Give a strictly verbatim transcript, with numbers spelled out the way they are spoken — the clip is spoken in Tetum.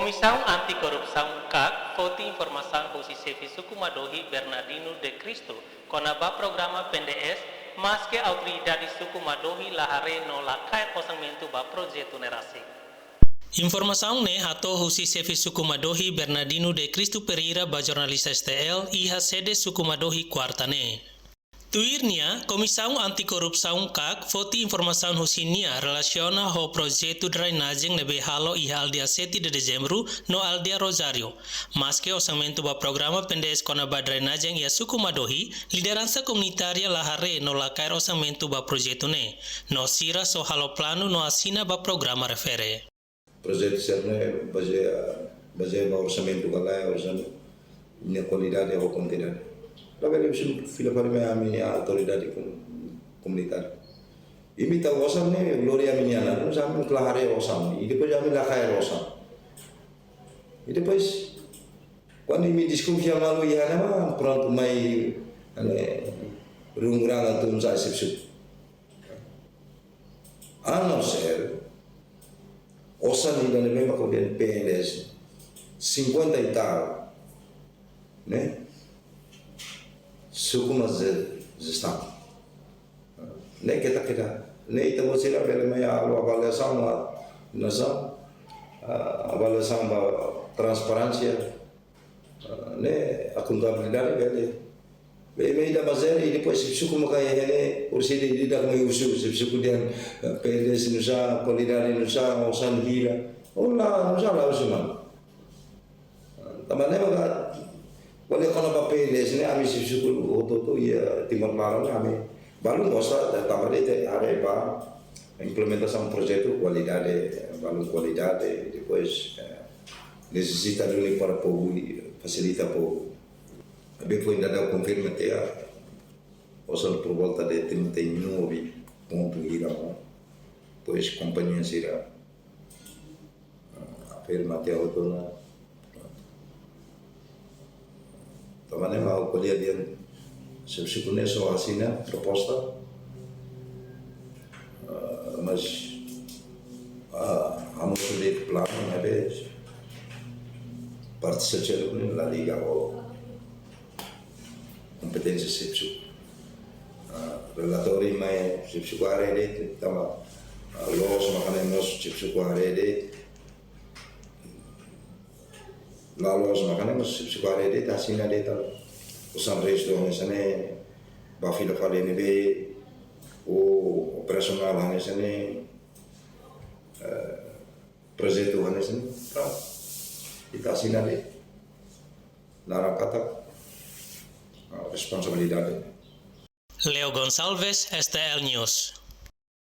Komisaun Anti Korrupsaun, KAK, foti informasaun husi Xefe Suku Madohi, Bernardino de Cristo, kona-ba programa P N D S, maske autoridade suku Madohi la haree no la kaer orsamentu ba projetu ne'e rasik. Informasaun ne'e hato'o husi Xefe Suku Madohi, Bernardino de Cristo Pereira, ba jornalista S T L iha sede Suku Madohi, Kuarta ne'e. Tuir nia, Komisaun Anti Korrupsaun, KAK, foti informasaun husi nia relasiona ho projetu drenajen ne'ebé halo iha aldeia Sete de Dezembro no aldeia Rosário. Maske orsamentu ba programa P N D S kona-ba drenajen iha Suku Madohi, lideransa komunitária la haree no la kaer orsamentu ba projetu ne'e, no sira só halo planu no asina ba programa refere. Projetu sira-ne'e bazeia, bazeia ba orsamentu ka lae, orsamentu nia kualidade ou kuantidade. Labele husu fila fali mai ami-nia autoridade kom-, komunitária. Imi tau osan ne'e, lori ami-nia, la, nusá ami la haree osan. I depois ami la kaer osan. I depois, kuandu imi deskonfia malu iha ne'ebá, prontu mai, ane, rungurang atu nusá Xefe Suku. A não ser, osan ida-ne'ebé mak ko'alia P N D S, cinquenta e tal, ne'e? Suku mak je-, jestaun. Ne'e keta keta. Ne'e ita-boot sira bele mai halo avaliasaun ba nasaun, ah, avaliasaun ba transparénsia, ah, ne'e akontabilidade bele. Be, be ida bazeia, i depois Xefe Suku maka iha ne'e, orsida ida mai husu, Xefe Suku dehan, eh, P N D S nusá, kualidade nusá, osan hira. Ou la, nusá la husu malu. Tanba ne'e maka, kuandu kona-ba P N D S ne'e, ami Xefe Suku hotu-hotu iha Timor laran ne'e, ami balun gosta, tanba de'it haree ba implementasaun projetu kualidade, balun kualidade, depois, eh, nesesita duni para povu, fasilita povu. Be foin dada konfirma tiha, osan por volta de trinta e nove ponto hira, no? Depois kompañia sira, ah, afirma tiha hotu ona. Tanba ne'e mak ha'u ko'alia dehan Xefe Suku ne'e só asina proposta, ah, mas, ah, ami só de'it planu, ne'ebé parte sosiál ne'e la liga ho kompeténsia Xefe Suku. Ah, relatóriu mai Xefe Suku haree de'it, tanba, ah, loos maka ne'e mós Xefe Suku haree de'it. La loos maka ne'e mós Xefe Suku haree de'it, asina de'it, osan restu hanesan ne'e, ba fila fali ne'ebé, ou operasionál hanesan ne'e, eh, projetu hanesan ne'e, prontu. Ita asina de'it. Laran katak, ah, responsabilidade. Leo Gonçalves, S T L News.